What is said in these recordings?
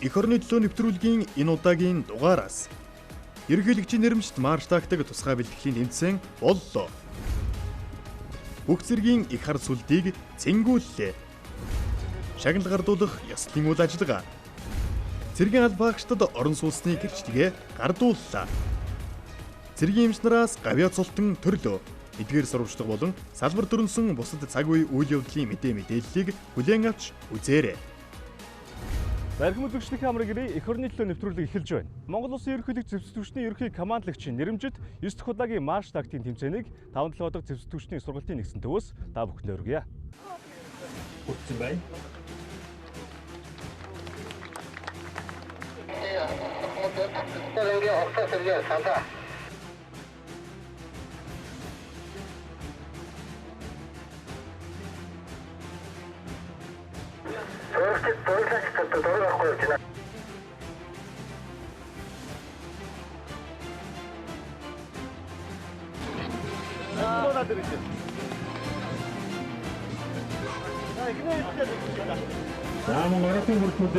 Эх орны төлөө нэвтрүүлгийн энэ удаагийн дугаараас ерөнхийлөгчийн нэрмжит марш тактик тусгай бэлтгэлийн тэмцээн боллоо. Бүх зэргийн их хар сүлдийг цэнгүүллээ. Шагнал гардуулах ёслолын үйл ажиллагаа. Цэргийн албаагчдад орон сууцны гэрчлэгээ гардууллаа. Цэргийн эмч нараас гавьяа цолтон төрлөө. Эдгээр сурвалжлага болон салбар дөрөнсөн бусад цаг үе үйл явдлын мэдээ мэдээллийг хүлээн авч үзээрэй. Бархим үзэгчдийн хамрыг ирээ эх орны төлөө нэвтрүүлэг эхэлж байна. Монгол Улсын ерөнхийлөгч зэвсэг түвшний ерөнхий командлагчийн нэрмжит 9 дахь удаагийн марш тактикийн тэмцээнийг 5 7 дахь зэвсэг түвшний сургалтын нэгдсэн төвөөс та бүхэнд өргөе. Хүртсэн байна. За мөн оросын бүртгүүд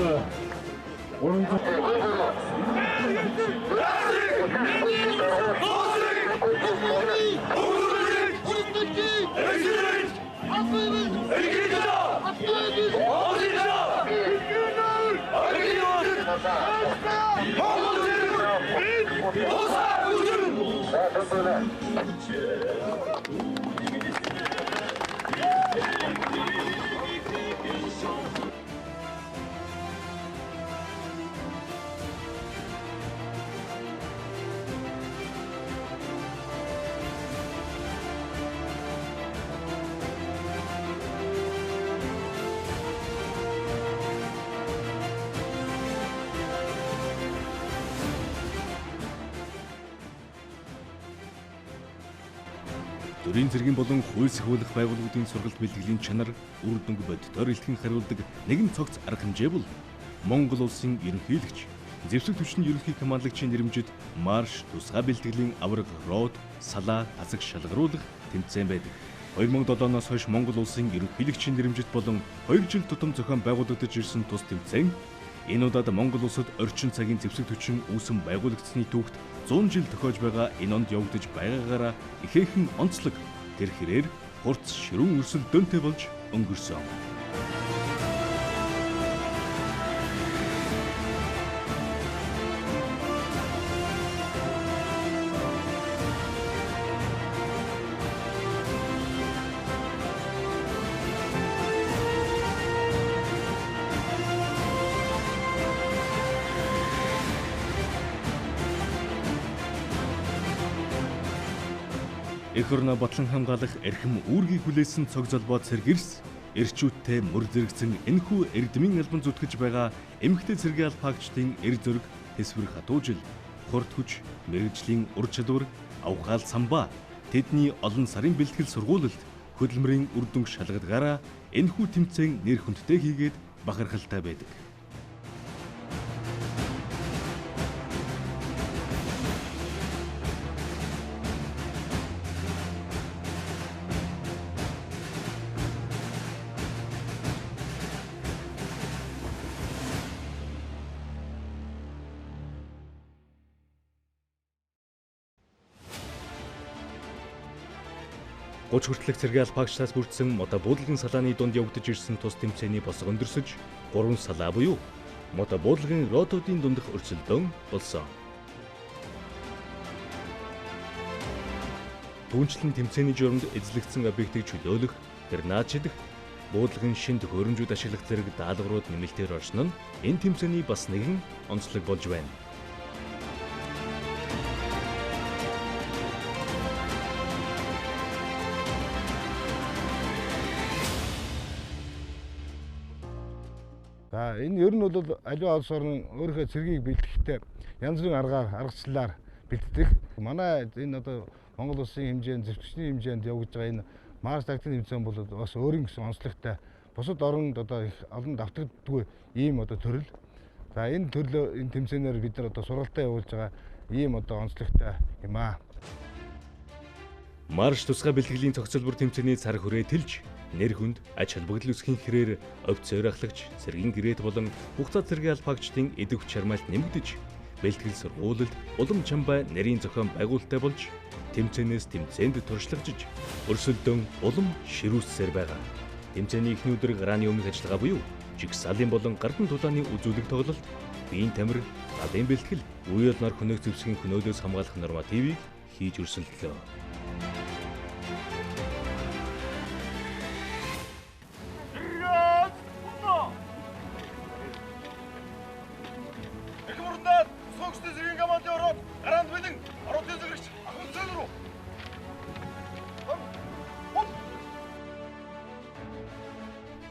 Төрийн цэргийн болон хууль сахиулах байгууллагуудын сургалт бэлтгэлийн чанар үр дүнг бодитоор илтгэн хариулдаг нэгэн цогц арга хэмжээ бол Монгол Улсын ерөнхийлөгч, зэвсэг түвшний ерөнхий командлагчийн нэрмжит марш тусгай бэлтгэлийн аварга рот, салаа, тасаг шалгаруулах тэмцээн байдаг. 2007 оноос хойш Монгол Улсын ерөнхийлөгчийн нэрмжит болон 2 жил тутам зохион байгуулагдаж ирсэн тус тэмцээн энэ удаад Монгол улсад орчин цагийн зэвсэг түвшин үүсэн байгуулагдсаны түүхт 100 жил тохиож байгаа энэ онд явагдаж байгаагаараа ихээхэн онцлог тэр хэрээр хурц ширүүн өрсөлдөөнтэй болж өнгөрсөн. Эх орноо батлан хамгаалах эрхэм үүргийг хүлээсэн цог золбоо цэргэрс эрчүүдтэй мөр зэрэгцэн энэхүү эрдмийн албан зүтгэж байгаа эмэгтэй цэргийн алпаагчдын эр зөрг тэсвэр хатуужил, хурд хүч, мэргэжлийн ур чадвар, авхаал самбаа тэдний олон сарын бэлтгэл сургуулилт хөдөлмөрийн үр дүнг шалгадгаараа энэхүү тэмцээн нэр хүндтэй хийгээд бахархалтай байдаг. Гуч хүртэлх цэргийн алпаагчдаас бүрдсэн мотобуудлагын салааны дунд явагдаж ирсэн тус тэмцээний босго өндөрсөж 3 салаа буюу мотобуудлагын ротуудын дундах өрсөлдөөн болсон. Түүнчлэн тэмцээний журамд эзлэгдсэн объектыг чөлөөлөх, гранат шидэх, буудлагын шин төхөөрөмжүүд ашиглах зэрэг даалгаврууд нэмэлтээр орсон нь энэ тэмцээний бас нэгэн онцлог болж байна. За энэ ер нь бол аливаа улс орн өөрийнхөө цэргийг бэлтгэхдээ янз бүрийн аргаар аргачлалаар бэлтдэг. Манай энэ одоо Монгол улсын хэмжээнд, зэвсэгчний хэмжээнд явагдаж байгаа энэ марш тактикийн тэмцээн бол бас өөрийн гэсэн онцлогтой. Бусад оронд одоо их олон давтагддаггүй ийм одоо төрөл. За энэ төрлөө энэ тэмцээнээр бид нар одоо сургалтаа явуулж байгаа ийм одоо онцлогтой юм аа. Марш тусгай бэлтгэлийн цогцлбор тэмцээний цар хүрээ тэлж Нэр хүнд ач холбогдол үүсгэхийн хэрээр офицер ахлагч, цэргийн гэрээт болон хугацаа цэргийн албаагчдын эдэг хүч чармайлт нэмэгдэж, бэлтгэл сургуулилд улам чамбай нарийн зохион байгуулалттай болж, тэмцээнээс тэмцээнд туршлагажж, өрсөлдөөн улам ширүүссээр байгаа. Тэмцээний эхний өдөр гарааны өмнөх ажиллагаа буюу жигсаалын болон гардан тулааны үзүүлэг тоглолт, биеийн тамир, галын бэлтгэл, үе олноор хөнөөх зэвсгийн хөнөөлөөс хамгаалах нормативыг хийж өрсөлдлөө.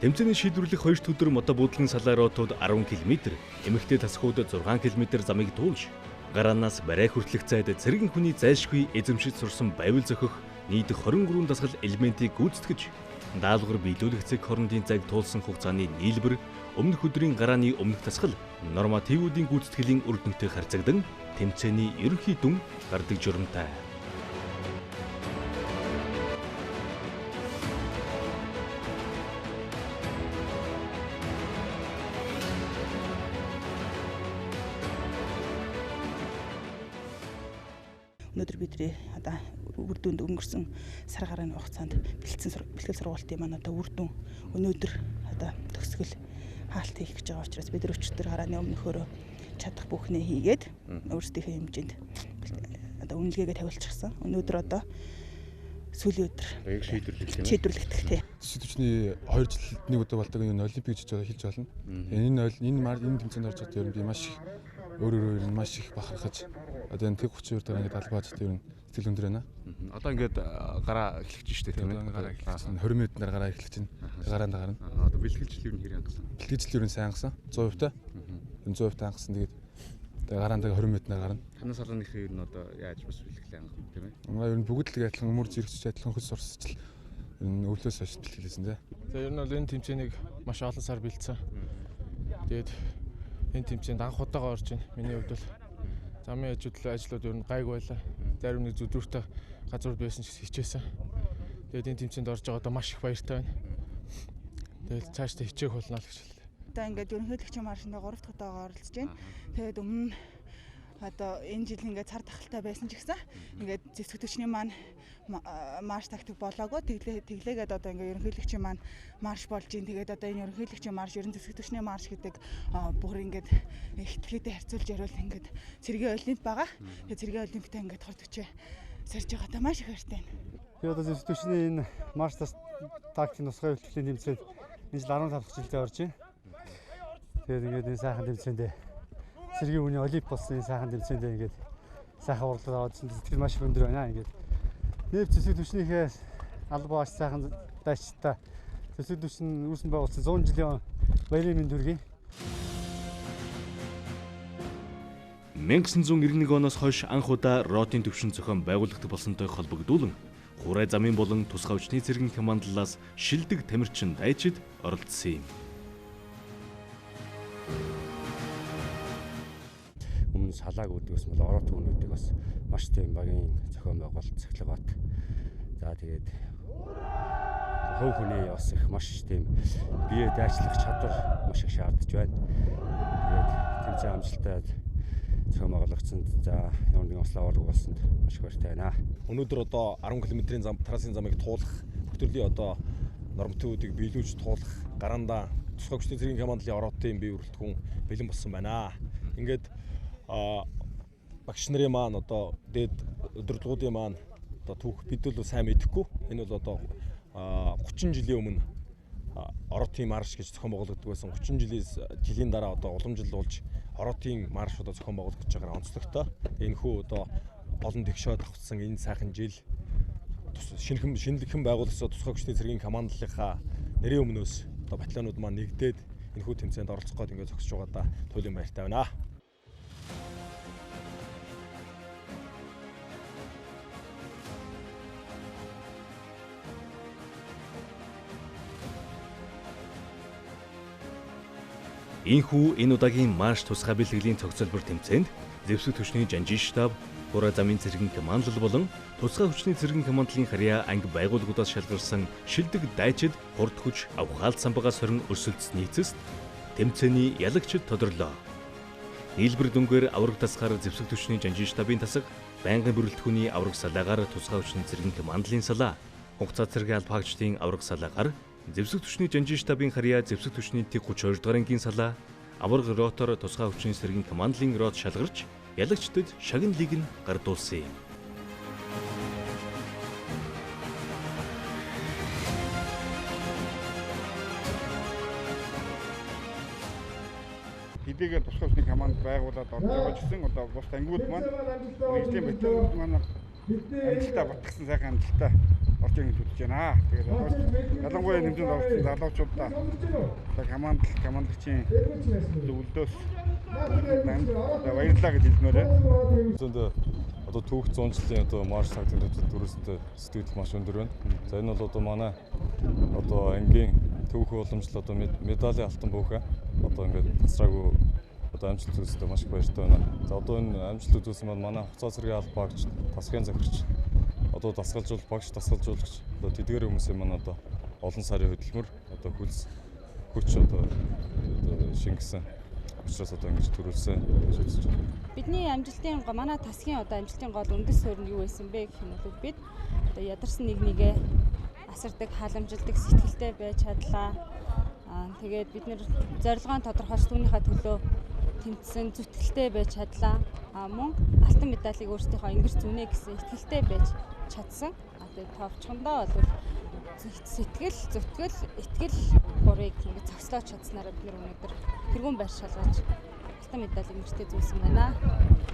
Тэмцээний шийдвэрлэх 2 дахь өдөр мотобуудлын салаа ротууд 10 км, эмэгтэй тасхууд 6 км замыг туулж, гараанаас барай хүртэлх зайд цэргийн хүний зайлшгүй эзэмшиж сурсан байвал зохих нийт 23 дасгал элементийг гүйцэтгэж, даалгавар биелүүлэх цэг хоорондын зайг туулсан хугацааны нийлбэр өмнөх өдрийн гарааны өмнөх дасгал нормативуудын гүйцэтгэлийн үр дүнтэй харьцагдан тэмцээний ерөнхий дүн гардаг журамтай. Өнөөдөр бидний одоо үр дүнд өнгөрсөн сар гарааны хугацаанд бэлтгэл сургуултын маань одоо үр дүн өнөөдөр одоо төгсгөл хаалт хийх гэж байгаа учраас бид өчигдөр гарааны өмнөхөөрөө чадах бүхнээ хийгээд өөрсдийнхээ хэмжээнд одоо үнэлгээгээ тавилчихсан. Өнөөдөр одоо сүүлийн өдөр яг шийдвэрлэгдэх юм. Шийдвэрлэгдэх тий. Зэвсэг түвшний 2 жилд нэг удаа болдог энэ олимпик гэж хэлж болно. Энэ энэ тэмцээнд орж байгаад ер нь би маш их өөрөөрөө ер нь маш их бахархаж одоо энэ тэг 32 дараа ингээд албааж ер нь сэтгэл өндөр байна. Одоо ингээд гараа эхлэж штэ тийм ээ. Гараа эхлэж байна. 20 минутаар гараа эхлэж байна. Гараанд гарна. Одоо бэлтгэлжил ер нь хэр хангасан? Бэлтгэлжил ер нь сайн хангасан. 100% та. Ер нь 100% та хангасан. Тэгээд гараанд 20 минутаар гарна. Танаа салааныхын ер нь одоо яаж бас бэлтгэлээ хангах тийм ээ? Ер нь бүгд л адилхан өмөр зэрэгч адилхан хөл сурсчил ер нь өвлөөс хойш бэлтгэлээсэн дээ. За ер нь бол энэ тэмцээнийг маш олон сар бэлдсэн. Тэгээд энэ тэмцээнд анх удаага орж байна. Миний хувьд бол замын ажлууд ер нь гайгүй байлаа. Зарим нэг зүдвэртэй газрууд байсан ч хичээсэн. Тэгээд энэ тэмцээнд орж байгаадаа маш их баяртай байна. Тэгээд цаашдаа хичээх болно л гэж хэлээ. Одоо ингээд ерөнхийлөгчийн маршинд 3 дахь удаага оролцож байна. Тэгээд өмнө одоо энэ жил ингээд цар тахалтай байсан ч гэсэн ингээд зэвсэг түвшний маань марш тактик болоогүй. Тэглээгээд одоо ингээд ерөнхийлөгчийн маань марш болж ин. Тэгээд одоо энэ ерөнхийлөгчийн марш, ерөн зэвсэг түвшний марш гэдэг бүр ингээд ихтгэхийдээ харьцуулж яриул ингээд цэргийн олимп байгаа. Тэгээд цэргийн олимптай ингээд хор төчөө сарж байгаадаа маш их баяртай байна. Би одоо зэвсэг түвшний энэ марш тактикийн тусгай бэлтгэлийн тэмцээнд энэ жил 15 дахь жилдээ орж байна. Тэгээд ингээд энэ сайхан тэмцээндээ цэргийн хүний олимп болсон энэ сайхан тэмцээндээ ингээд сайхан урлал аваад сэтгэл маш их өндөр байна. Ингээд нэр зэвсэг түвшнийхээ албаа аш сайхан дайчтай зэвсэг түвшин үүсэн байгуулсан 100 жилийн баярын мэнд хүргэе. 1991 оноос хойш анх удаа ротын түвшин зохион байгуулагдах болсонтой холбогдуулан хурай замын болон тусгай хүчний цэргийн командлалаас шилдэг тамирчин дайчид оролцсон юм. Өмнө салааг үүдгээс бол орот хүмүүдийг бас маш тийм багийн зохион байгуулалт цахилгаат. За тэгээд хувь хүний бас их маш тийм бие дайчлах чадвар маш их шаардж байна. Тэгээд тэмцээн амжилттай зохион байгуулагдсанд за ямар нэгэн ослоо авалгүй болсонд маш их баяртай байна. Өнөөдөр одоо 10 км-ийн зам трассын замыг туулах бүх төрлийн одоо нормативуудыг биелүүлж туулах гараандаа тусгай хүчний цэргийн командлын ороотын бие бүрэлдэхүүн бэлэн болсон байна. Ингээд багш нарын маань одоо дээд удирдлагуудын маань одоо түүх бид бол сайн мэдэхгүй. Энэ бол одоо 30 жилийн өмнө оротын марш гэж зохион байгуулагддаг байсан. 30 жилийн дараа одоо уламжлал болж оротын марш одоо зохион байгуулагдаж байгаа онцлогтой. Энэхүү одоо олон тэгшөө давхцсан энэ сайхан жил шинэлхэн байгуулагдсан тусгай хүчний цэргийн командлынхаа нэрийн өмнөөс одоо батальонууд маань нэгдээд энэхүү тэмцээнд оролцох гээд ингээд зогсож байгаадаа туйлын баяртай байна. Ийхүү энэ удаагийн марш тусгай бэлтгэлийн цогцлбор тэмцээнд зэвсэг түвшний жанжин штаб, Хураа замын цэргийн командлал болон тусгай хүчний цэргийн командлын харьяа анги байгууллагуудаас шалгарсан шилдэг дайчид хурд хүч авхаалт самбагаас сорин өрсөлдсөний эцэст тэмцээний ялагчид тодорлоо. Нийлбэр дүнгээр авраг тасгаар зэвсэг түвшний жанжин штабын тасаг, байнгын бүрэлдэхүүний авраг салаагаар тусгай хүчний цэргийн командлын салаа, хугацаа цэргийн албаагчдын авраг салаагаар зэвсэг түвшний жанжин штабын харьяа зэвсэг түвшний тэг 32 дугаар ангийн салаа, авраг ротоор тусгай хүчний цэргийн командлын рот шалгарч ялагчдад шагналыг нь гардуулсан юм. Хэдийгээр тусгай хүчний команд байгуулад орж байгаа ч гэсэн одоо бус ангиуд маань мэргэжлийн батальон маань амжилтаа батгсан, сайхан амжилтаа орж ирэх гэж үзэж байна. Тэгээд ялангуяа нэмжинд орсон залуучуудаа одоо командлагчийн зөвлөлдөөс баярлалаа гэж хэлмээр байна. Зөндөө одоо түүх 100 жилийн одоо марш тактикийн төвчөнд төрүүлсэнтэй сэтгэл маш өндөр байна. За энэ бол одоо манай одоо ангийн түүх уламжлал одоо медалийн алтан бөөхэ одоо ингээд тасраагүй одоо амжилт үзүүлсэндээ маш их баяртай байна. За одоо энэ амжилт үзүүлсэн маань манай хуцаа цэргийн албаагч, тасгийн захирч, одоо дасгалжуул багш, дасгалжуулагч одоо тэдгээр хүмүүсийн маань одоо олон сарын хөдөлмөр одоо хөлс хүч одоо шингэсэн учраас одоо ингэж төрүүлсэн гэж үзэж байна. Бидний амжилтын манай тасгийн одоо амжилтын гол үндэс суурь нь юу байсан бэ гэх юм бол бид одоо ядарсан нэг нэгэ асардаг, халамжилдаг сэтгэлтэй байж чадлаа. Тэгээд бид нэр зорилгоо тодорхойлж түүнийхээ төлөө тэмцсэн зүтгэлтэй байж чадлаа. Мөн алтан медалийг өөрсдийнхөө ингэр зүүнэ гэсэн итгэлтэй байж чадсан. Тэгээд товчхондоо бол сэтгэл, зүтгэл, итгэл гурыг ингэ зогслоож чадсанаараа бид өнөөдөр тэргүүн байр шалгаж алтан медалийг нэртэй зүүсэн байна.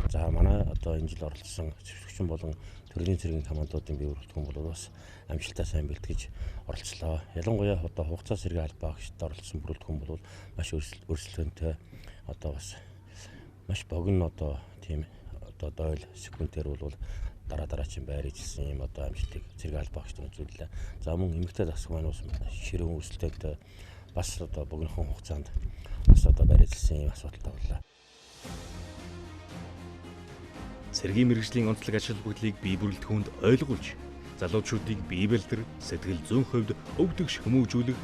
За манай одоо энэ жил оролцсон зэвсэгчин болон төрлийн цэргийн командуудын бие бүрэлдэхүүн бол бас амжилтаа сайн бэлтгэж оролцлоо. Ялангуяа одоо хугацаа сэргийн албаа агчид оролцсон бүрэлдэхүүн бол маш өрсөлдөөнтэй одоо бас маш богино одоо тийм одоо дойл секундээр бол дараа дараачин байр ижилсэн юм одоо амжилтыг цэргийн албаа агчид үзүүллээ. За мөн эмэгтэй засаг маань бас ширүүн өрсөлдөөнтэй бас одоо богинохон хугацаанд бас одоо байр ижилсэн юм асуудалтай боллоо. Цэргийн мэргэжлийн онцлог ач холбогдлыг бие бүрэлдэхүүнд ойлгуулж, залуучуудыг бие бэлдэр, сэтгэл зүйн хувьд өвдөгш хүмүүжүүлэх,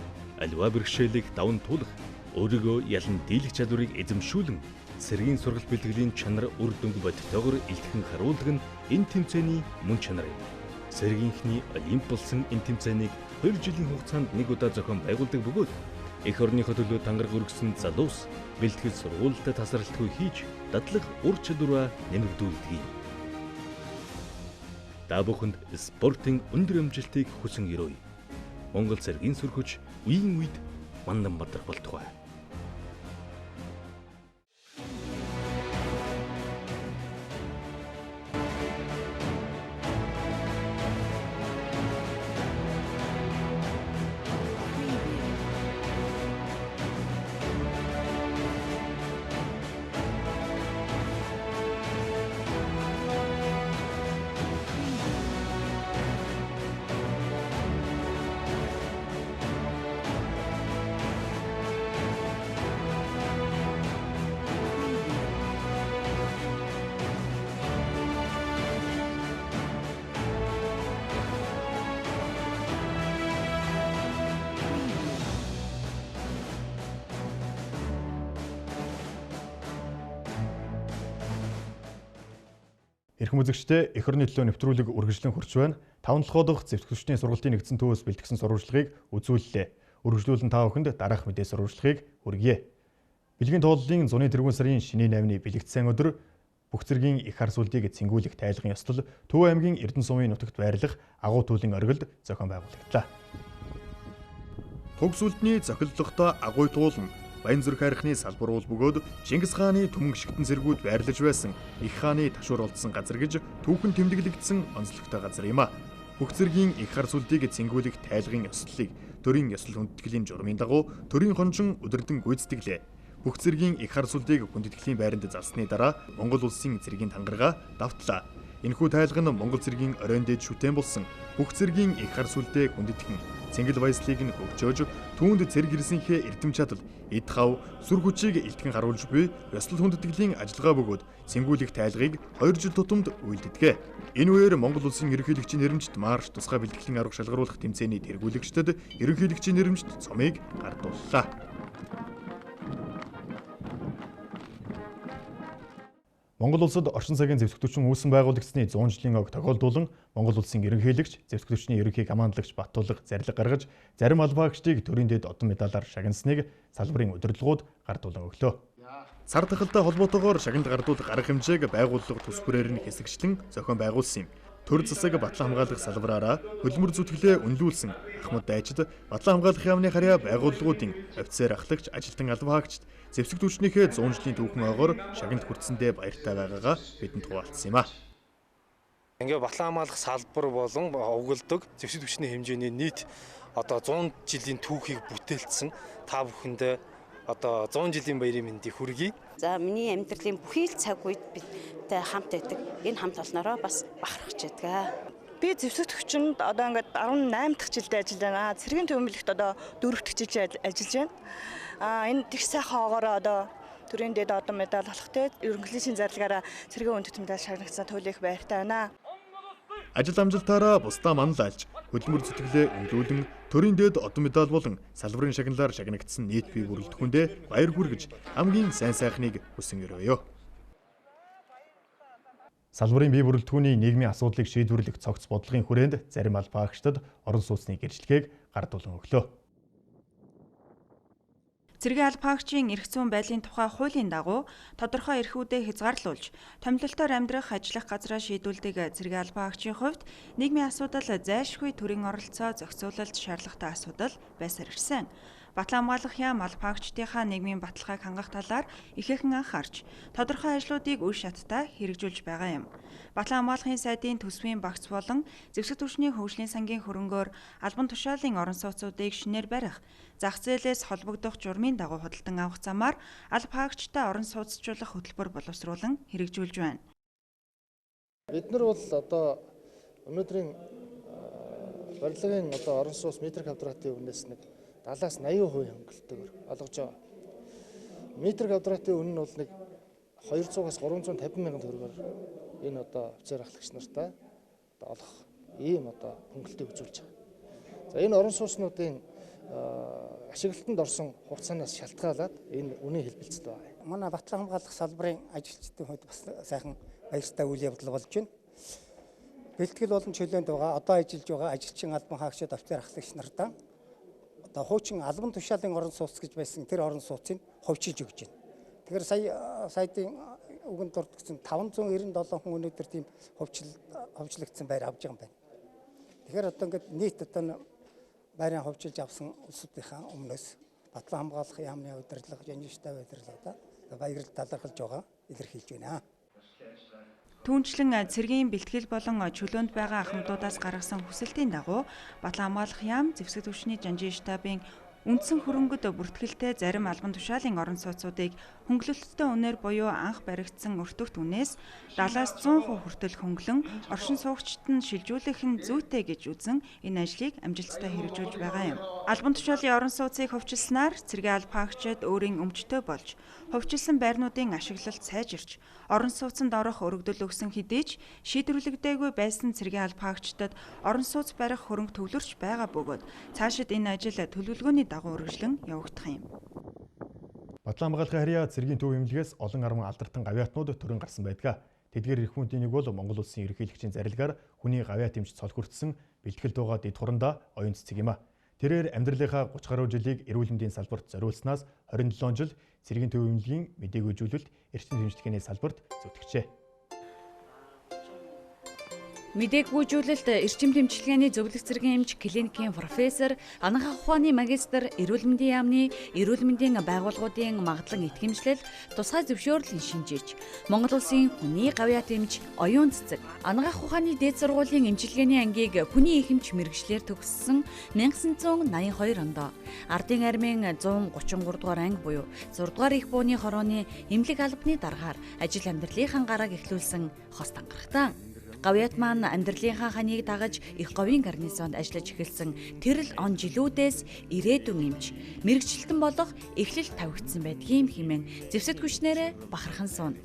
аливаа бэрхшээлийг даван туулах, өөрийгөө ялан дийлэх чадварыг эзэмшүүлэн цэргийн сургалт бэлтгэлийн чанар үр дүнг бодитойгоор илтгэн харуулдаг нь энэ тэмцээний мөн чанар юм. Цэргийнхний олимп болсон энэ тэмцээнийг 2 жилийн хугацаанд нэг удаа зохион байгуулдаг бөгөөд эх орныхоо төлөө тангараг өргөсөн залуус бэлтгэл сургуультай тасралтгүй хийж дадлаг ур чадвараа нэмэгдүүлдэг юм. Та бүхэнд спортын өндөр амжилтыг хүсэн өрөөе. Монгол цэргийн сүрхүч үеийн үед Мандан Бадрах болтугай. Эрхэм үзэгчдээ, эх орны төлөө нэвтрүүлэг үргэлжлэн хүрч байна. 5 дахь зэвсэгчдийн сургалтын нэгдсэн төвөөс бэлтгэсэн сурвалжлагыг үзүүллээ. Үргэлжлүүлэн та бүхэнд дараах мэдээ сурвалжлагыг хүргье. Бэлгийн тууллын зуны тэргүүн сарын шинийн 8-ны бэлэгдсэн өдөр бүх зэргийн их хар сүлдийг цэнгүүлэх тайлгын ёслол Төв аймгийн Эрдэнэ сумын нутагт байрлах агуу туйлын оргилд зохион байгуулагдлаа. Туг сүлдний зохилдлоготой агуу туул нь Баян зүрх хайрхны салбар уул бөгөөд Чингис хааны түмэн гишгтэн зэргүүд байрлаж байсан их хааны ташуур олдсон газар гэж түүхэн тэмдэглэгдсэн онцлогтой газар юм а. Бүх зэргийн их хар сүлдийг цэнгүүлэх тайлгын ёслолыг төрийн ёслол хүндэтгэлийн журмын дагуу төрийн хонжин удирдан гүйцэтгэлээ. Бүх зэргийн их хар сүлдийг хүндэтгэлийн байранд залсны дараа Монгол улсын цэргийн тангараа давтлаа. Энэхүү тайлга нь Монгол цэргийн оройн дээд шүтэн болсон бүх зэргийн их хар сүлдээ хүндэтгэн Цэнгэл баяслыг нь хөгжөөж, түүнд цэрэг ирсэнхээ эрдэм чадал, эд хав, сүр хүчийг илтгэн харуулж буй ёслол хүндэтгэлийн ажиллагаа бөгөөд цэнгүүлэх тайлгыг 2 жил тутамд үйлддэг. Энэ үеэр Монгол улсын ерөнхийлөгчийн нэрэмжит марш тусгай бэлтгэлийн арга шалгаруулах тэмцээний тэргүүлэгчдэд ерөнхийлөгчийн нэрэмжит цомыг гардууллаа. Монгол улсад орчин цагийн зэвсэг түвшин үүсэн байгуулагдсны 100 жилийн ог тохиолдуулан Монгол улсын ерөнхийлөгч, зэвсэг түвшний ерөнхий командлагч Баттулга зарлиг гаргаж зарим албаагчдыг төрийн дэд одон медалаар шагнасныг салбарын удирдлагууд гардуулан өглөө. Цар тахалтай холбоотойгоор шагналд гардуулах арга хэмжээг байгууллага төс бүрээр нь хэсэгчлэн зохион байгуулсан юм. Төр засаг батлан хамгаалах салбараараа хөдөлмөр зүтгэлээ үнэлүүлсэн Ахмад дайчид батлан хамгаалах яамны харьяа байгууллагуудын офицер ахлагч, ажилтан албаагчид зэвсэг түвшнийхээ 100 жилийн түүхэн огоор шагналд хүртсэндээ баяртай байгаагаа бидэнд хуваалцсан юм а. Ингээ батлан хамгаалах салбар болон угладаг зэвсэг түвшний хэмжээний нийт одоо 100 жилийн түүхийг бүтээлцсэн та бүхэндээ одоо 100 жилийн баярын мэндийг хүргэе. За миний амьдралын бүхий л цаг үед бидтэй хамт байдаг. Энэ хамт олноороо бас бахархаж байдаг. Би зэвсэг төвчөнд одоо ингээд 18 дахь жилдээ ажиллаж байна. Цэргийн төвөмлөгт одоо 4 дахь жил ажиллаж байна. Энэ тэгш сайхан огоороо одоо төрийн дэд одон медаль олох те ерөнхийлөгчийн зарлагаараа цэргийн үндэт медаль шагнагдсан туйлын их баяртай байна. Ажил амжилтаараа бусдаа манлайлж, хөдөлмөр зүтгэлээ үнэлүүлэн төрийн дэд одон медаль болон салбарын шагналаар шагнагдсан нийт бие бүрэлдэхүүндээ баяр хүргэж хамгийн сайн сайхныг хүсэн өрөөё. Салбарын бие бүрэлдэхүүний нийгмийн асуудлыг шийдвэрлэх цогц бодлогын хүрээнд зарим албаагчдад орон сууцны гэрчлэгийг гардуулан өглөө. Цэргийн албаагчийн эрх зүйн байдлын тухай хуулийн дагуу тодорхой эрхүүдээ хязгаарлуулж, томилолтоор амьдрах, ажиллах газраа шийдүүлдэг цэргийн албаагчийн хувьд нийгмийн асуудал зайлшгүй төрийн оролцоо зохицуулалт шаардлагатай асуудал байсаар ирсэн. Батлан хамгаалах яам албаагчдынхаа нийгмийн баталгааг хангах талаар ихээхэн анхаарч, тодорхой ажлуудыг үе шаттай хэрэгжүүлж байгаа юм. Батлан хамгаалахын сайдын төсвийн багц болон зэвсэг түвшний хөгжлийн сангийн хөрөнгөөр албан тушаалын орон сууцуудыг шинээр барих, зах зээлээс холбогдох журмын дагуу худалдан авах замаар албаагчтай орон сууцчлах хөтөлбөр боловсруулан хэрэгжүүлж байна. Бид нар бол одоо өнөөдрийн барилгын одоо орон сууц метр квадратын үнээс нэг 70-аас 80% хөнгөлөлтөөр олгож байгаа. Метр квадратын үнэ нь бол нэг 200-аас 350 мянган төгрөгөөр энэ одоо офицер ахлагч нартай одоо олох ийм одоо хөнгөлөлтийг үзүүлж байгаа. За энэ орон сууцнуудын ашиглалтанд орсон хугацаанаас шалтгаалаад энэ үнийн хэлбэлцэл байгаа. Манай батлан хамгаалах салбарын ажилчдын хувьд бас сайхан баяртай үйл явдал болж байна. Бэлтгэл болон чөлөөнд байгаа одоо ажиллаж байгаа ажилчин албан хаагчид офицер ахлагч нартаа одоо хуучин албан тушаалын орон сууц гэж байсан тэр орон сууцыг хувьчилж өгч байна. Тэгэхээр сая сайдын үгэнд дурдгдсан 597 хүн өнөөдөр тийм хувьчлагдсан байр авч байгаа юм байна. Тэгэхээр одоо ингээд нийт одоо байрын хувьчилж авсан улсуудынхаа өмнөөс батлан хамгаалах яамны удирдлага, жанжин штаб удирдлага баярлал талархалж байгаа илэрхийлж байна. Түүнчлэн цэргийн бэлтгэл болон чөлөөнд байгаа ахмадуудаас гаргасан хүсэлтийн дагуу батлан хамгаалах яам зэвсэг түвшний жанжин штабын үндсэн хөрөнгөд бүртгэлтэй зарим албан тушаалын орон сууцуудыг хөнгөлөлттэй үнээр буюу анх баригдсан өртөгт үнээс 70-аас 100% хүртэл хөнгөлөн оршин суугчид нь шилжүүлэх нь зүйтэй гэж үзэн энэ ажлыг амжилттай хэрэгжүүлж байгаа юм. Албан тушаалын орон сууцыг хувьчилснаар цэргийн албаагчид өөрийн өмчтөө болж хувьчилсан байрнуудын ашиглалт сайжирч орон сууцанд орох өргөдөл өгсөн хэдий ч шийдвэрлэгдээгүй байсан цэргийн албаагчдад орон сууц барих хөрөнгө төвлөрч байгаа бөгөөд цаашид энэ ажил төлөвлөгөөний дагуу үргэлжлэн явагдах юм. Батлан хамгаалахын харьяа цэргийн төв эмнэлгээс олон арван алдартан гавьяатнууд төрөн гарсан байдаг. Тэдгээр эрх хүндийн нэг бол Монгол улсын ерөнхийлөгчийн зарилгаар хүний гавьяат эмч цол хүртсэн бэлтгэл дуугаа дэд хурандаа оюун цэцэг юм а. Тэрээр амьдралынхаа 30 гаруй жилийг эрүүл мэндийн салбарт зориулснаас 27 жил цэргийн төв эмнэлгийн мдэггүйжүүлэлт эрчим хэмжлэгээний салбарт зүтгэжээ. Мдэггүйжүүлэлт эрчим тэмцэлгээний зөвлөх цэргийн эмч, клиникийн профессор, анагаах ухааны магистр, эрүүл мэндийн яамны, эрүүл мэндийн байгууллагуудын магадлан итгэмжлэл, тусгай зөвшөөрлийн шинжээч, Монгол улсын хүний гавьяат эмч, оюун цэцэг, анагаах ухааны дээд сургуулийн эмчилгээний ангийг хүний их эмч мэргэжлээр төгссөн 1982 онд Ардын армийн 133 дугаар анги буюу 6 дугаар их бууны хорооны эмнэлэг албаны даргаар ажил амьдралынхаа гарааг эхлүүлсэн хос тангарагтай. Гавьяат маань амьдралынхаа ханыг дагаж их говийн гарнизонд ажиллаж эхэлсэн тэрл он жилүүдээс ирээдүйн эмч, мэргэжилтэн болох эхлэл тавигдсан байдгийм хэмээн зэвсэг хүчнээрээ бахархан сууна.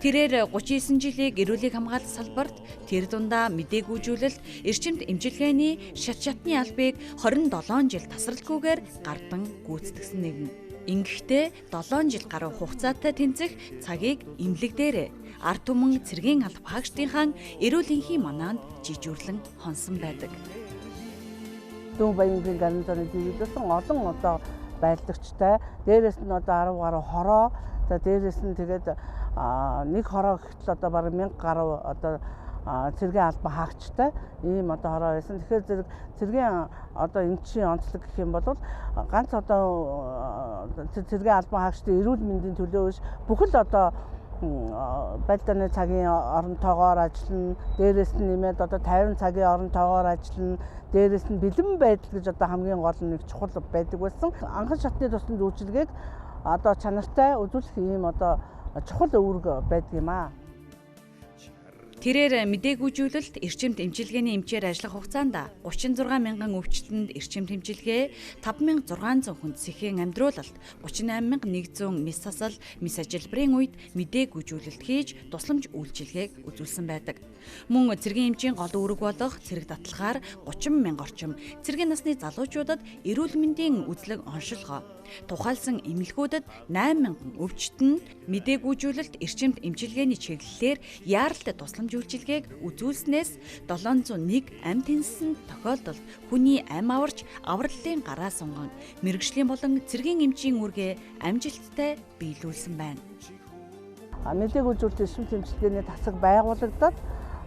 Тэрээр 39 жилийг эрүүлийг хамгаалах салбарт тэр дундаа мдэггүйжүүлэлт, эрчимт эмчилгээний шат шатны албыг 27 жил тасралтгүйгээр гардан гүйцэтгэсэн нэгэн. Ингэхдээ 7 жил гаруй хугацаатай тэнцэх цагийг эмнэлэг дээрээ ард түмэн цэргийн алба хаагчдынхаа эрүүл энхийн манаанд жижүүрлэн хонсон байдаг. Дүүн Баянгийн гарнизоны зэвлэлсэн олон одоо байлдагчтай, дээрээс нь одоо 10 гаруй хороо, за дээрээс нь тэгээд нэг хороо гэхтэл одоо бараг 1000 гаруй одоо цэргийн албан хаагчтай ийм одоо хороо байсан. Тэгэхээр зэрэг цэргийн одоо эмчийн онцлог гэх юм бол ганц одоо цэргийн албан хаагчдын эрүүл мэндийн төлөө биш бүхэл одоо байлдааны цагийн оронтойгоор ажиллана, дээрээс нь нэмээд одоо 50 цагийн оронтойгоор ажиллана, дээрээс нь бэлэн байдал гэж одоо хамгийн гол нь нэг чухал байдаг байсан. Анхан шатны тусламж үйлчилгээг одоо чанартай үзүүлэх ийм одоо чухал үүрэг байдаг юм аа. Тэрээр мдэггүйжүүлэлт эрчимт эмчилгээний эмчээр ажиллах хугацаанд 36 мянган өвчтөнд эрчимт эмчилгээ, 5600 хүнд сэхэн амьдруулалт, 38100 мэс сасал, мэс ажилбрын үед мдэггүйжүүлэлт хийж тусламж үйлчилгээг үзүүлсэн байдаг. Мөн цэргийн эмчийн гол үүрэг болох цэрэг датлахаар 30 мянга орчим цэргийн насны залуучуудад эрүүл мэндийн үзлэг оншилгоо, тухайлсан эмнэлгүүдэд 8000 өвчтөнд мдэггүйжүүлэлт эрчимт эмчилгээний чиглэлээр яаралтай тусламж үйлчилгээг үзүүлснээс 701 амь тэнсэн тохиолдолд хүний ам аварч авраллын гараа сунган мэргэжлийн болон цэргийн эмчийн үүргээ амжилттай биелүүлсэн байна. Мдэггүйжүүлэлт эрчимт эмчилгээний тасаг байгуулагдаад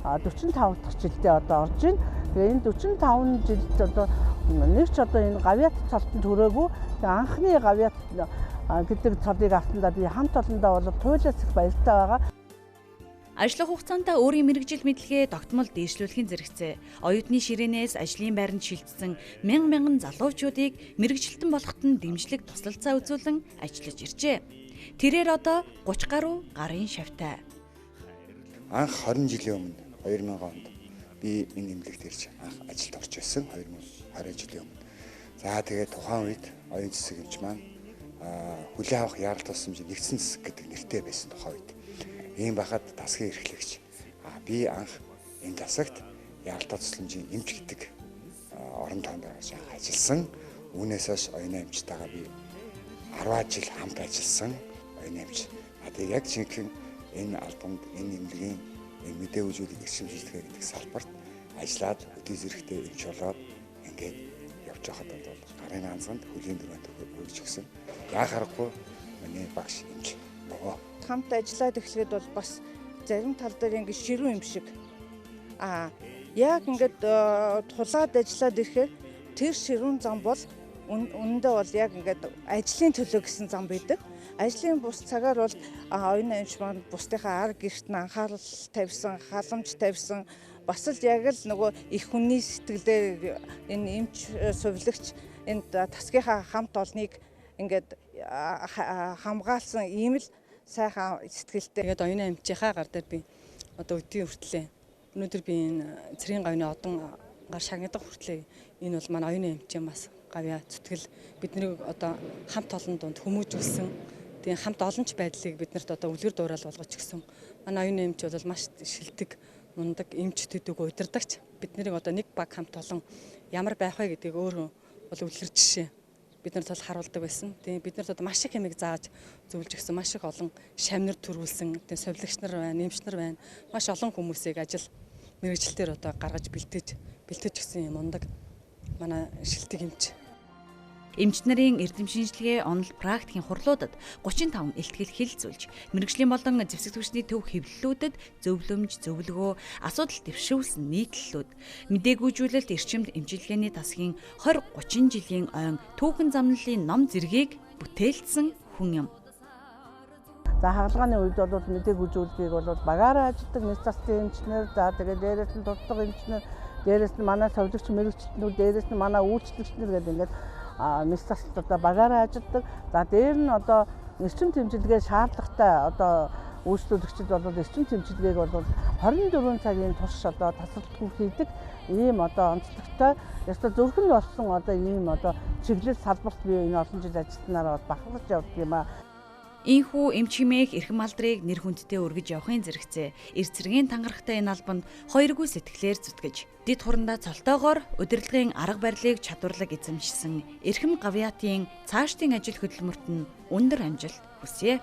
45 дахь жилдээ одоо орж байна. Тэгээ энэ 45 жилд одоо нэг ч одоо энэ гавьяат цолтон төрөөгүй. Тэгээ анхны гавьяат гэдэг цолыг авсандаа би хамт олондоо бол туйлаас их баяртай байгаа. Ажлах хугацаанд өөрийн мэргэжил мэдлэгээ тогтмол дээшлүүлэхийн зэрэгцээ оюутны ширээнээс ажлын байранд шилжсэн мянган мянган залуучуудыг мэргэжилтэн болоход нь дэмжлэг туслалцаа үзүүлэн ажиллаж иржээ. Тэрээр одоо 30 гаруй гарын шавтай. Анх 20 жилийн өмнө 2000 онд би энэ эмнэлэгт ирж анх ажилд орж байсан 20 жилийн өмнө. За тэгээд тухайн үед оюун зэсэг эмч маань хүлээн авах яарал тусламжийн нэгдсэн зэсэг гэдэг нэртэй байсан тухайн үед. Ийм байхад тасгийн эрхлэгч би анх энэ тасагт яаралтай тусламжийн эмч гэдэг орон тоонд орж анх ажилласан. Үүнээс хойш оюун эмчтэйгээ би 10 жил хамт ажилласан оюун эмч. Тэгээд яг жинхэнэ энэ албанд энэ эмнэлгийн мэдээ үзүүлэх эрчим шийдгээ гэдэг салбарт ажиллаад өдий зэрэгтэй эмч болоод ингээд явж байхад бол гарын ганцанд хөлийн дөрөнд хөрж өгсөн. Яа харахгүй миний багш эмч нөгөө. Хамт ажиллаад эхлэхэд бол бас зарим тал дээр ингээд ширүүн юм шиг. Яг ингээд тулаад ажиллаад ирэхээр тэр ширүүн зам бол үнэндээ бол яг ингээд ажлын төлөө гэсэн зам байдаг. Ажлын бус цагаар бол оюун эмч маань бусдынхаа ар гэрт нь анхаарал тавьсан, халамж тавьсан. Бас л яг л нөгөө их хүний сэтгэлээр энэ эмч сувилагч энэ тасгийнхаа хамт олныг ингээд хамгаалсан ийм л сайхан сэтгэлтэй. Тэгээд оюун эмчийнхаа гар дээр би одоо өдийн хүртлээ. Өнөөдөр би энэ цэргийн гавны одон гар шагнадах хүртлээ. Энэ бол манай оюун эмчийн бас гавьяа зүтгэл биднийг одоо хамт олон дунд хүмүүжүүлсэн. Тэгээ хамт олонч байдлыг биднэрт одоо үлгэр дуурайл болгож өгсөн. Манай оюун эмч бол маш шилдэг, мундаг эмч төдөг удирдагч. Бид нарыг одоо нэг баг хамт олон ямар байх вэ гэдгийг өөрөө бол үлгэр жишээ бид нарт бол харуулдаг байсан. Тэгээ бид нарт одоо маш их хэмиг зааж зөвлөж өгсөн, маш их олон шамнар төрүүлсэн, тэгээ совилогч нар байна, эмч нар байна. Маш олон хүмүүсийг ажил мэргэжилтээр одоо гаргаж бэлтгэж өгсөн юм мундаг манай шилдэг эмч. Эмч нарын эрдэм шинжилгээ, онол практикийн хурлуудад 35 илтгэл хэлэлцүүлж, мэргэжлийн болон зэвсэг түвшний төв хэвлэлүүдэд зөвлөмж, зөвлөгөө, асуудал дэвшүүлсэн нийтлэлүүд, мдэггүйжүүлэлт эрчимт эмчилгээний тасгийн 20 30 жилийн ойн түүхэн замналын ном зэргийг бүтээлцсэн хүн юм. За хагалгааны үед бол мдэггүйжүүлэлтийг бол багаараа ажилладаг мэс засгийн эмчнэр, за тэгээд дээрээс нь туслах эмчнэр, дээрээс нь манай совилогч мэргэжилтнүүд, дээрээс нь манай үйлчлэгч нар гэдэг ингээд мэс засалт одоо багаараа ажилладаг. За дээр нь одоо эрчим тэмцэлгээ шаардлагатай одоо Үйлчлүүлэгчид бол эрчим тэмцэлгээг бол 24 цагийн турш одоо тасралтгүй хийдэг ийм одоо онцлогтой ёстой зүрхэн болсон одоо ийм одоо чиглэл салбарт би энэ олон жил ажилласнараа бол бахархаж явдаг юм аа. Ийхүү эмч хэмээх эрхэм алдрыг нэр хүндтэй өргөж явахын зэрэгцээ эр цэргийн тангарахтай энэ албанд хоёргүй сэтгэлээр зүтгэж дэд хурандаа цолтоогоор удирдлагын арга барилыг чадварлаг эзэмшсэн эрхэм гавьяатын цаашдын ажил хөдөлмөрт нь өндөр амжилт хүсье.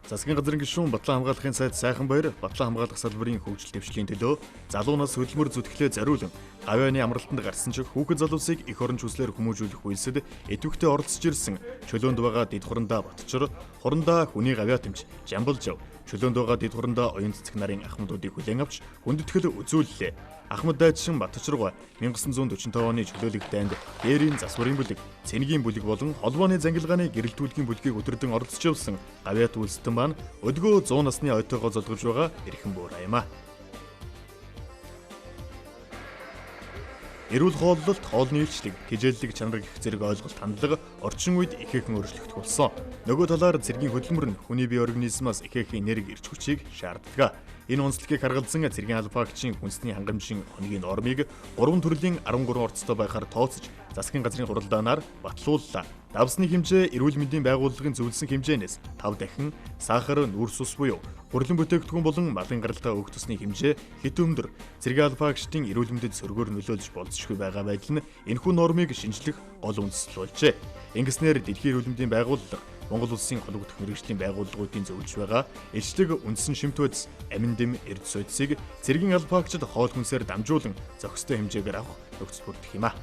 Засгийн газрын гишүүн Батлан хамгаалахын сайд Сайхан Баяр Батлан хамгаалах салбарын хөгжил дэвшлийн төлөө залуу нас хөдөлмөр зүтгэлээ зориулан гавьяаны амралтанд гарсан ч хүүхэд залуусыг эх орон хүслээр хүмүүжүүлэх үйлсэд идэвхтэй оролцож ирсэн чөлөөнд байгаа дэд хурандаа Батчор, хурандаа хүний гавьяа тэмч Жамбалжав, чөлөөнд байгаа дэд хурандаа оюун цэцэг нарын ахмадуудыг хүлээн авч хүндэтгэл үзүүллээ. Ахмад дайчин Батчиргой 1945 оны чөлөөлөх дайнд дээрийн засварын бүлэг, цэнгийн бүлэг болон холбооны зангилгааны гэрэлтүүлгийн бүлгийг өдөрдөн оролцож явсан гавьяат үйлсдэн маань өдгөө 100 насны ойтойгоо золгож байгаа эрхэм буурай юм а. Эрүүл хооллолт, хоолны илчлэг, тэжээллэг чанар гэх зэрэг ойлголт хандлага орчин үед ихээхэн өөрчлөгдөх болсон. Нөгөө талаар цэргийн хөдөлмөр нь хүний бие организмаас ихээхэн энерги эрч хүчийг шаарддаг. Энэ онцлогийг харгалзан цэргийн албаагчийн хүнсний хангамжийн хоногийн нормыг 3 төрлийн 13 орцтой байхаар тооцож засгийн газрын хуралдаанаар батлууллаа. Давсны хэмжээ эрүүл мэндийн байгууллагын зөвлөсөн хэмжээнээс 5 дахин, сахар, нүүрс ус буюу хурлын бүтээгдэхүүн болон малын гаралтай өөх тусны хэмжээ хэт өндөр. Цэргийн албаагчдын эрүүл мэндэд сөргөөр нөлөөлж болзошгүй байгаа байдал нь энэхүү нормыг шинжлэх гол үндэслэл болжээ. Ингэснээр дэлхийн эрүүл мэндийн байгууллага Монгол улсын холбогдох мэргэжлийн байгууллагуудын зөвлөж байгаа илчлэг үндсэн шимт бодис, амин дэм, эрд судсыг цэргийн албаагчид хоол хүнсээр дамжуулан зохистой хэмжээгээр авах нөхцөл бүрдэх юм а.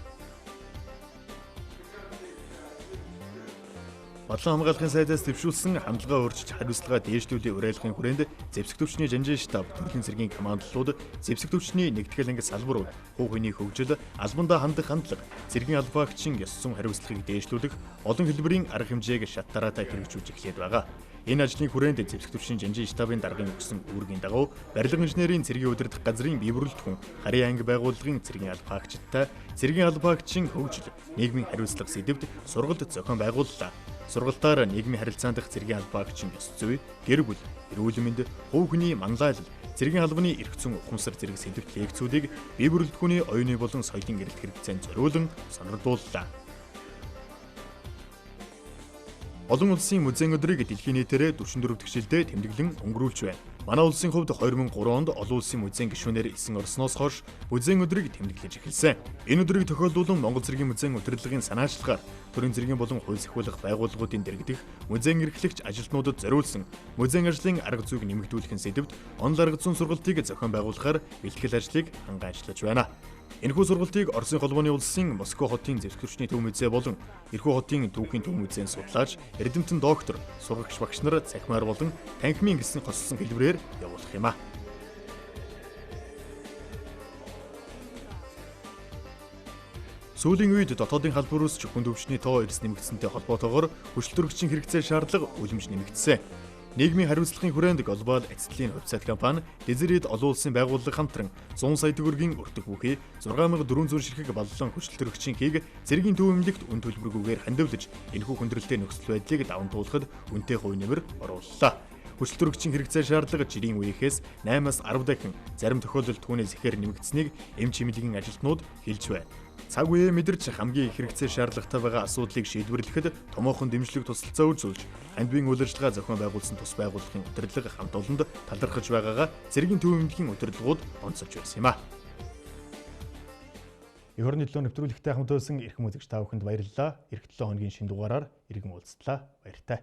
Батлан хамгаалахын сайдаас дэвшүүлсэн хандлагаа өөрчилж хариуцлагаа дээшлүүлэх уриалгын хүрээнд зэвсэг төвчний жанжин штаб, төрлийн цэргийн командлууд, зэвсэг төвчний нэгтгэл анги салбарууд, хувь хүний хөгжил, албандаа хандах хандлага, цэргийн албаагчийн ёс зүйн хариуцлагыг дээшлүүлэх олон хэлбэрийн арга хэмжээг шат дараатай хэрэгжүүлж эхлээд байгаа. Энэ ажлын хүрээнд зэвсэг төвчний жанжин штабын даргын өгсөн үүргийн дагуу барилга инженерийн цэргийн удирдах газрын бие бүрэлдэхүүн, харын анги байгууллагын цэргийн албаагчидтай цэргийн албаагчийн хөгжил, нийгмийн хариуцлага сэдэвд сургалт зохион байгууллаа. Сургалтаар нийгмийн харилцаан дахь цэргийн албаагчийн ёс зүй, гэр бүл, эрүүл мэнд, хувь хүний манлайлал, цэргийн албаны эрх зүйн ухамсар зэрэг сэдэвт лекцүүдийг бие бүрэлдэхүүний оюуны болон соёлын эрэлт хэрэгцээнд зориулан сонирдууллаа. Олон улсын музейн өдрийг дэлхийн нийтээрээ 44 дахь жилдээ тэмдэглэн өнгөрүүлж байна. Манай улсын хувьд 2003 онд олон улсын музейн гишүүнээр элсэн орсноос хойш музейн өдрийг тэмдэглэж эхэлсэн. Энэ өдрийг тохиолдуулан Монгол цэргийн музейн удирдлагын санаачлагаар төрийн цэргийн болон хууль сахиулах байгууллагуудын дэргэдэх музейн эрхлэгч ажилтнуудад зориулсан музейн ажлын арга зүйг нэмэгдүүлэхин сэдэвт онол арга зүйн сургалтыг зохион байгуулахаар бэлтгэл ажлыг ханган ажиллаж байна. Энэхүү сургалтыг Оросын холбооны улсын Москва хотын зэвсэг төвчний төв музей болон Эрхүү хотын түүхийн төв музейн судлаач, эрдэмтэн доктор, сургагч багш нар цахимаар болон танхимын гэсэн хосолсон хэлбэрээр явуулах юм а. Сүүлийн үед дотоодын халдвар үүсч хүн төвчний тоо эрс нэмэгдсэнтэй холбоотойгоор хүчлэлтөрөгчийн хэрэгцээ шаардлага үлэмж нэмэгдсэн. Нийгмийн хариуцлагын хүрээнд глобал цэцлийн хувьцаат компани Дезерид олон улсын байгууллага хамтран 100 сая төгрөгийн өртөг бүхий 6400 ширхэг баллон хүчлэлтөрөгчийн хийг цэргийн төв эмнэлэгт үн төлбөргүйгээр хандивлаж энэхүү хүндрэлтэй нөхцөл байдлыг даван туулахад үнэтэй хувь нэмэр орууллаа. Хүчлэлтөрөгчийн хэрэгцээ шаардлага жирийн үеийнхээс 8-аас 10 дахин зарим тохиолдолд түүнээс ихээр нэмэгдсэнийг эмч эмнэлгийн ажилтнууд хэлж байна. Цаг үеэ мэдэрч хамгийн их хэрэгцээ шаардлагатай байгаа асуудлыг шийдвэрлэхэд томоохон дэмжлэг тусалцаа үзүүлж амьд биеийн үйл ажиллагаа зохион байгуулсан тус байгууллагын удирдлага хамт олонд талархаж байгаагаа цэргийн төв эмнэлгийн удирдлагууд онцолж байсан юм а. Эх орны төлөө нэвтрүүлэгтэй хамт байсан эрхэм үзэгч та бүхэнд баярлалаа. Ирэх 7 хоногийн шинэ дугаараар иргэн уулзлаа. Баяртай.